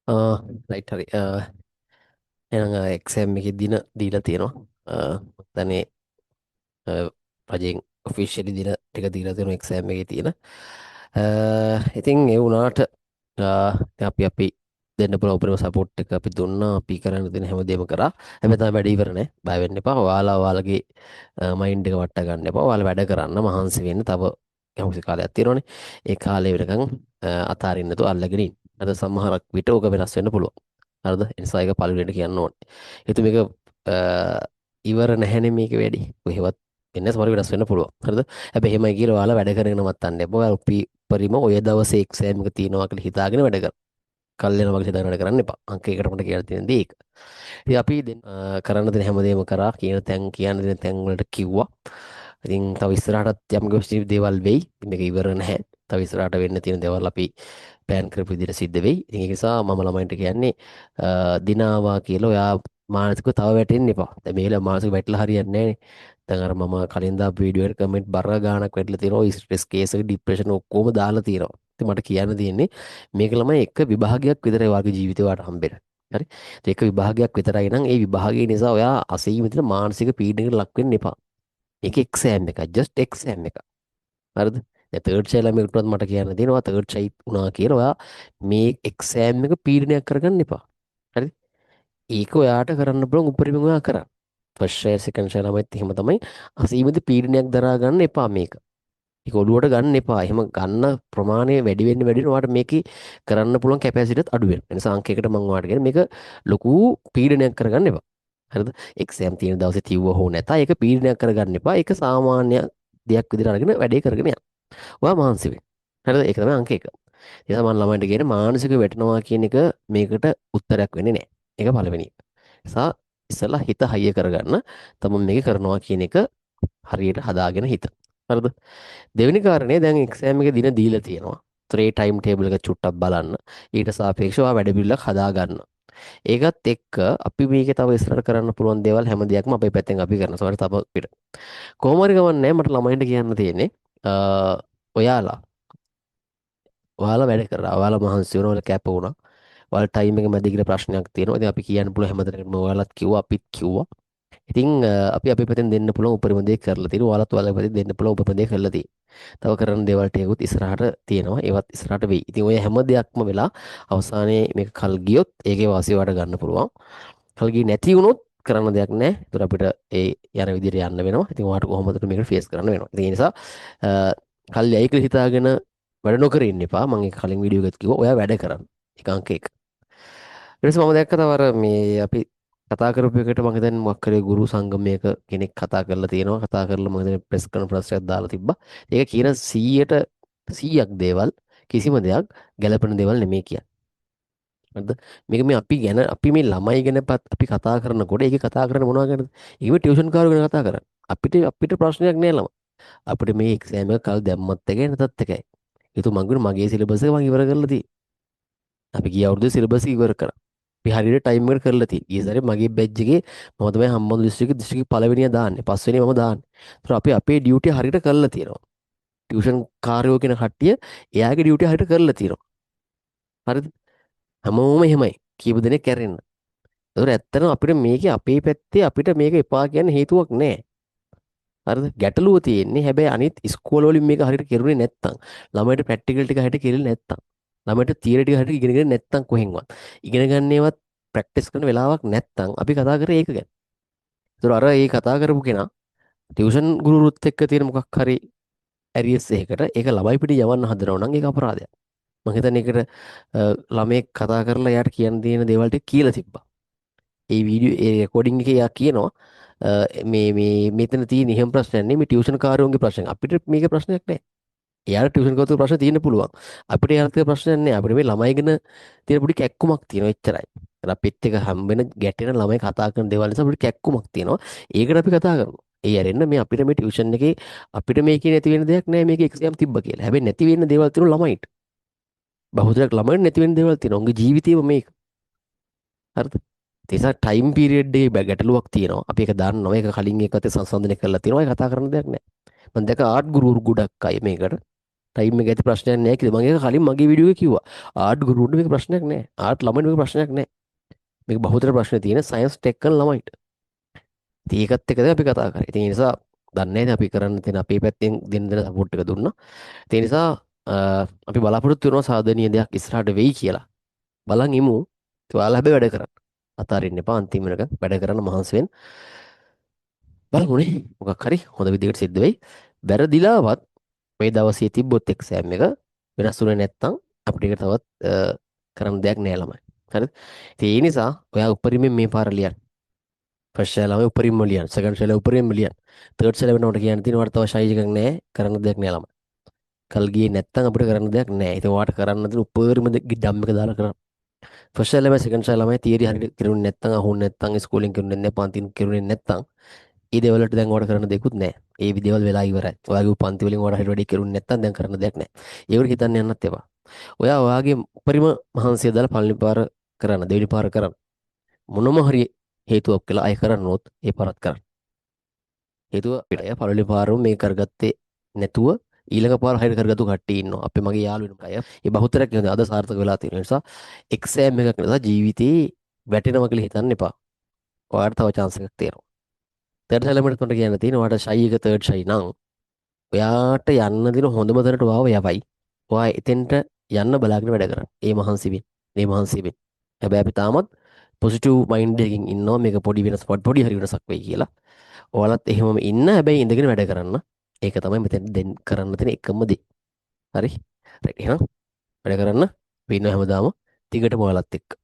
Right, හරි. එහෙනම් exam එකේ දින දීලා තියෙනවා. මම හිතන්නේ රජයෙන් ඔෆිෂියලි දින ටික දීලා තියෙනවා එක්සෑම් එකේ තියෙන. ඉතින් ඒ වුණාට ඉතින් අපි අපි දෙන්න පුළුවන් උපරිම සපෝට් එක අපි දුන්නා. අපි කරන්න තියෙන හැමදේම කරා. හැබැයි තාම වැඩ ඉවර නෑ. බය වෙන්න එපා. ඔයාලා ඔයාලගේ මයින්ඩ් එක වට ගන්න එපා. ඔයාලා වැඩ කරන්න මහන්සි වෙන්න තව යම්කිසි කාලයක් තියෙනවනේ. ඒ කාලය වෙනකන් අතාරින්න නැතුව අල්ලගෙන ඉන්න. අද සමහරක් විට ඕක වෙනස් වෙන්න පුළුවන්. හරිද? ඒ නිසා ඒක පළවෙනියට කියන්න ඕනේ. ඒතු මේක ඉවර නැහැනේ මේක වැඩි. කොහෙවත් වෙන්නේ සමහර වෙනස් වෙන්න පුළුවන්. හරිද? හැබැයි එහෙමයි කියලා ඔයාලා වැඩ කරගෙන නවත්තන්න එපා. ඔයාලා උපරිම ඔය දවසේ එක්සෑම් එක තියෙනවා කියලා හිතාගෙන වැඩ කරන්න. කල් යනවා කියලා හිතාගෙන වැඩ කරන්න එපා. අංක එකට මට කියලා තියෙන දේ ඒක. ඉතින් අපි දැන් කරන්න තියෙන හැමදේම කරා, කියන තැන් කියන්න තියෙන තැන් වලට කිව්වා. ඉතින් තව ඉස්සරහටත් යම් කිසි දේවල් වෙයි. ඉතින් මේක ඉවර නැහැ. තව ඉස්සරහට වෙන්න තියෙන දේවල් අපි ප්ලෑන් කරපු විදිහට සිද්ධ වෙයි. ඉතින් ඒක නිසා මම ළමයින්ට කියන්නේ දිනාවා කියලා ඔයා මානසිකව තව වැටෙන්න එපා. දැන් මේ වෙලාව මානසිකව වැටලා හරියන්නේ නැහනේ. දැන් අර මම කලින් දාපු වීඩියෝ එකට කමෙන්ට් බර ගාණක් වැටලා තියෙනවා. ඔය ස්ට්‍රෙස් කේස් එක, ඩිප්‍රෙෂන් ඔක්කොම දාලා තියෙනවා. ඉතින් මට කියන්න තියෙන්නේ මේක ළමයි එක විභාගයක් විතරයි ඔයාගේ ජීවිතේ ඔයාට හම්බෙන්නේ. හරි? ඉතින් එක විභාගයක් විතරයි නම් ඒ විභාගය නිසා ඔයා අසීමිත මානසික පීඩනයකට ලක් වෙන්න එපා. මේක එක්සෑම් එකක්. ජස්ට් එක්සෑම් එකක්. හරිද? දැන් තර්ඩ් ෂයි ළමයෙකුටවත් මට කියන්න තියෙනවා තර්ඩ් ෂයි වුණා කියලා ඔයා මේ එක්සෑම් එක පීඩනයක් කරගන්න එපා. හරිද? ඒක ඔයාට කරන්න පුළුවන් උපරිමයෙන් ඔයා කරන්න. ෆස්ට් ෂයි, සෙකන්ඩ් ෂයි ළමයිත් එහෙම තමයි. අසීමිත පීඩනයක් දරා ගන්න එපා මේක. ඒක ඔළුවට ගන්න එපා. එහෙම ගන්න ප්‍රමාණය වැඩි වෙන්න වැඩි වෙන්න ඔයාට මේකේ කරන්න පුළුවන් කැපැසිටියත් අඩු වෙනවා. ඒ නිසා අංක එකට මම ඔයාට කියන්නේ මේක ලොකු පීඩනයක් කරගන්න එපා. හරිද? එක්සෑම් තියෙන දවසේ තිව්ව හෝ නැත ඒක පීඩනයක් කරගන්න එපා. ඒක සාමාන්‍ය දෙයක් විදිහට අරගෙන වැඩේ කරගෙන යන්න. ඔයා මහන්සි වෙන්න. හරිද? ඒක තමයි අංක 1. ඒ නිසා මම ළමයින්ට කියන්නේ මානසික වැටෙනවා කියන එක මේකට උත්තරයක් වෙන්නේ නැහැ. ඒක පළවෙනි එක. නිසා ඉස්සෙල්ලා හිත හයිය කරගන්න. තමන් මේක කරනවා කියන එක හරියට හදාගෙන හිත. හරිද? දෙවෙනි කාරණේ, දැන් එක්සෑම් එකේ දින දීලා තියෙනවා. ත්‍රේ ටයිම් ටේබල් එක චුට්ටක් බලන්න. ඊට සාපේක්ෂව ඔයා වැඩ පිළිවෙලක් හදා ගන්න. ඒකත් එක්ක අපි මේකේ තව ඉස්සරහට කරන්න පුළුවන් දේවල් හැම දෙයක්ම අපේ පැත්තෙන් අපි කරනවා. සමහර තව පිට. කොහොම හරි කමක් නැහැ, මට ළමයින්ට කියන්න තියෙන්නේ ඔයාලා ඔයාලා වැඩ කරා. ඔයාලා මහන්සි වුණා. ඔයාලා කැප වුණා. ඔයාලා ටයිම් එක මැද කියලා ප්‍රශ්නයක් තියෙනවා. ඉතින් අපි කියන්න පුළුවන් හැමදෙනෙක්ම ඔයාලත් කිව්වා, අපිත් කිව්වා. ඉතින් අපි අපේ පැත්තෙන් දෙන්න පුළුවන් උපරිම දේ කරලා තියෙනවා. ඔයාලත් ඔයාලගේ පැත්තෙන් දෙන්න පුළුවන් උපරිම දේ කරලා තියෙනවා. තව කරන්න දේවල් ටිකකුත් ඉස්සරහට තියෙනවා. ඒවත් ඉස්සරහට වෙයි. ඉතින් ඔය හැම දෙයක්ම වෙලා අවසානයේ මේක කල් ගියොත් ඒකේ වාසිය ඔයාලට ගන්න පුළුවන්. කල් ගියේ නැති වුණොත් කරන්න දෙයක් නැහැ. ඒතර අපිට ඒ යන විදිහට යන්න වෙනවා. ඉතින් ඔයාලට කොහොමද මේකට ෆේස් කරන්න වෙනවා. ඉතින් ඒ නිසා කල් යයි කියලා හිතාගෙන වැඩ නොකර ඉන්න එපා. මම ඒක කලින් වීඩියෝ එකත් කිව්වා. ඔයා වැඩ කරන්න. ඒක අංක 1. ඊට පස්සේ මම දැක්ක තව අර මේ අපි කතා කරපු එකට මම හිතන්නේ මොකක් හරි ගුරු සංගමයක කෙනෙක් කතා කරලා තියෙනවා. කතා කරලා මම හිතන්නේ ප්‍රෙස් කොන්ෆරන්ස් එකක් දාලා තිබ්බා. ඒක කියන 100ට 100ක් දේවල් කිසිම දෙයක් ගැළපෙන දේවල් නෙමෙයි කියන්නේ. හරිද? මේක මේ අපි ගැන, අපි මේ ළමයි ගැන අපි කතා කරනකොට ඒකේ කතා කරන්නේ මොනවා ගැනද? ඒක මේ ටියුෂන් කාරයෝ ගැන කතා කරන්නේ. අපිට අපිට ප්‍රශ්නයක් නෑ ළමයි. අපිට මේ එක්සෑම් එක කල් දැම්මත් එකයි නැතත් එකයි. ඒක මං කියන්නේ මගේ සිලබස් එක මං ඉවර කරලා තියෙන්නේ. අපි ගිය අවුරුද්දේ සිලබස් එක ඉවර කරා. අපි හරියට ටයිම් එකට කරලා තියෙන්නේ. ගිය සැරේ මගේ බැච් එකේ මම තමයි හම්බන්තොට දිස්ත්‍රික්කේ පළවෙනිය දාන්නේ. පස්වෙනිය මම දාන්නේ. ඒතර අපි අපේ ඩියුටි හරියට කරලා තියෙනවා. ටියුෂන් කාරයෝ කියන කට්ටිය එයාගේ ඩියුටි හරියට කරලා තියෙනවා. හරිද? හැමෝම එහෙමයි. කීප දෙනෙක් කැරෙන්න. ඒතර ඇත්තටම අපිට මේකේ අපේ පැත්තේ අපිට මේක එපා කියන්න හේතුවක් නෑ. හරිද? ගැටලුව තියෙන්නේ හැබැයි අනිත් ඉස්කෝල වලින් මේක හරියට කෙරුවේ නැත්තම්, ළමයිට ප්‍රැක්ටිකල් ටික හරියට කෙරුවේ නැත්තම්, ළමයිට තියරි ටික හරියට ඉගෙනගෙන නැත්තම්, කොහෙන්වත් ඉගෙන ගන්නේවත් ප්‍රැක්ටිස් කරන වෙලාවක් නැත්තම්, අපි කතා කරේ ඒක ගැන. ඒතර අර ඒ කතා කරපු කෙනා ටියුෂන් ගුරුවරුත් එක්ක තියෙන මොකක් හරි ඇරියස් එකකට ඒක ළමයි පිට යවන්න හදනවා නම් ඒක අපරාධයක්. මං හිතන්නේ ඒකට ළමයෙක් කතා කරලා එයාට කියන්න තියෙන දේවල් ටික කියලා තිබ්බා. ඒ වීඩියෝ ඒ රෙකෝඩින් එකේ එයා කියනවා මේ මේ මෙතන තියෙන එහෙම ප්‍රශ්නයක් නෙමෙයි, මේ ටියුෂන් කාරයෝන්ගේ ප්‍රශ්නයක්. අපිට මේක ප්‍රශ්නයක් නෑ. එයාට ටියුෂන් කරද්දී ප්‍රශ්න තියෙන්න පුළුවන්. අපිට එයාට තියෙන ප්‍රශ්නයක් නෑ. අපිට මේ ළමයි ගැන තියෙන පොඩි කැක්කුමක් තියෙනවා එච්චරයි. අර අපිත් එක්ක හම්බ වෙන ගැටෙන ළමයි කතා කරන දේවල් නිසා අපිට කැක්කුමක් තියෙනවා. ඒකට අපි කතා කරනවා. ඒ ඇරෙන්න මේ අපිට මේ ටියුෂන් එකේ අපිට මේකේ නැති වෙන දෙයක් නෑ මේක එක්සෑම් තිබ්බ කියලා. හැබැයි නැති වෙන දේවල් තියෙනවා ළමයිට. බහුතරයක් ළමයින්ට නැති වෙන දේවල් තියෙනවා. උන්ගේ ජීවිතේම මේක. හරිද? ඒ නිසා ටයිම් පීරියඩ් එකේ ගැටලුවක් තියෙනවා. අපි ඒක දන්නවා. ඒක කලින් ඒකත් සංසන්දනය කරලා තියෙනවා. ඒක කතා කරන්න දෙයක් නෑ. මම දැක ආර්ට් ගුරුවරු ගොඩක් අය මේකට ටයිම් එක ඇති ප්‍රශ්නයක් නෑ කියලා. මම ඒක කලින් මගේ වීඩියෝ එකේ කිව්වා. ආර්ට් ගුරුවරුන්ට මේක ප්‍රශ්නයක් නෑ. ආර්ට් ළමයින්ට මේක ප්‍රශ්නයක් නෑ. මේක බහුතර ප්‍රශ්න තියෙන සයන්ස් ටෙක් කරන ළමයින්ට. ඉතින් ඒකත් එක්ක තමයි අපි කතා කරේ. ඉතින් ඒ නිසා දන්නේ නැහැ අපි කරන්න තියෙන අපේ පැත්තෙන් දෙන්න දෙන සපෝට් එක දුන්නා. ඉතින් ඒ නිසා අපි බලාපොරොත්තු වෙනවා සාධනීය දෙයක් ඉස්සරහට වෙයි කියලා. බලන් ඉමු. ඔයාලා හැබැයි වැඩ කරන්න. අතාරින්න එපා, අන්තිම වෙනකන් වැඩ කරන්න මහන්සි වෙන්න. බලමුනේ මොකක් හරි හොඳ විදිහකට සිද්ධ වෙයි. වැරදිලාවත් මේ දවසේ තිබ්බොත් එක්සෑම් එක වෙනස් වුණේ නැත්තම් අපිට ඒක තවත් කරන්න දෙයක් නෑ ළමයි. හරිද? ඉතින් ඒ නිසා ඔයා උපරිමයෙන් මේ පාර ලියන්න. ෆස්ට් ෂෙල් ළමයි උපරිමම ලියන්න. සෙකන්ඩ් ෂෙල් උපරිමම ලියන්න. තර්ඩ් ෂෙල් වෙනකොට කියන්න තියෙන ඔයාලට තව ෂයි එකක් නෑ. කරන්න දෙයක් නෑ ළමයි. කල් ගියේ නැත්තම් අපිට කරන්න දෙයක් නෑ. ඉතින් ඔයාට කරන්න තියෙන උපරිම ඩම් එක දාලා කරන්න. ෆස්ට් ෂෙල් ළමයි, සෙකන්ඩ් ෂෙල් ළමයි තියරි හරියට කෙරුනේ නැත්තම්, අහුන්නේ නැත්තම්, ඉස්කෝලෙන් කෙරුනේ නැත්නම්, පන්තින් කෙරුනේ නැත්තම්, ඒ දේවල් වලට දැන් ඔයාලට කරන්න දෙයක්වත් නෑ. ඒ දේවල් වෙලා ඉවරයි. ඔයාගේ පන්ති වලින් ඔයාලට හරියට වැඩි කෙරුනේ නැත්තම් දැන් කරන්න දෙයක් නෑ. ඒවට හිතන්න යන්නත් එපා. ඔයා ඔයාගේ උපරිම මහන්සිය දාලා පළවෙනි පාර කරන්න, දෙවෙනි පාර කරන්න. මොනම හරි හේතුවක් කියලා අය කරන්නොත් ඒ පාරත් කරන්න. හේතුව අපිට අය පළවෙනි පාරම මේක කරගත්තේ නැතුව ඊළඟ පාර හරියට කරගත්තු කට්ටිය ඉන්නවා. අපේ මගේ යාළුවෝ අය. ඒ බහුතරයක් ඉන්නවා. අද සාර්ථක වෙලා තියෙන නිසා එක්සෑම් එකක් නිසා ජීවිතේ වැටෙනවා කියලා හිතන්න එපා. ඔයාලට තව චාන්ස් එකක් තියෙනවා. තර්ඩ් ෂයි මට කියන්න තියෙන ඔයාට ෂයි එක තර්ඩ් ෂයි නම් ඔයාට යන්න දින හොඳම තැනට ඔයාව යවයි. ඔයා එතෙන්ට යන්න බලාගෙන වැඩ කරන්න. ඒ මහන්සි වෙන්න. මේ මහන්සි වෙන්න. හැබැයි අපි තාමත් පොසිටිව් මයින්ඩ් එකකින් ඉන්නවා මේක පොඩි වෙනස් පොඩි හරි වෙනසක් වෙයි කියලා. ඔයාලත් එහෙමම ඉන්න, හැබැයි ඉඳගෙන වැඩ කරන්න. ඒක තමයි මෙතෙන් දෙන්න කරන්න තියෙන එකම දේ. හරි? රයිට්, එහෙනම් වැඩ කරන්න. අපි ඉන්නවා හැමදාම දිගටම ඔයාලත් එක්ක.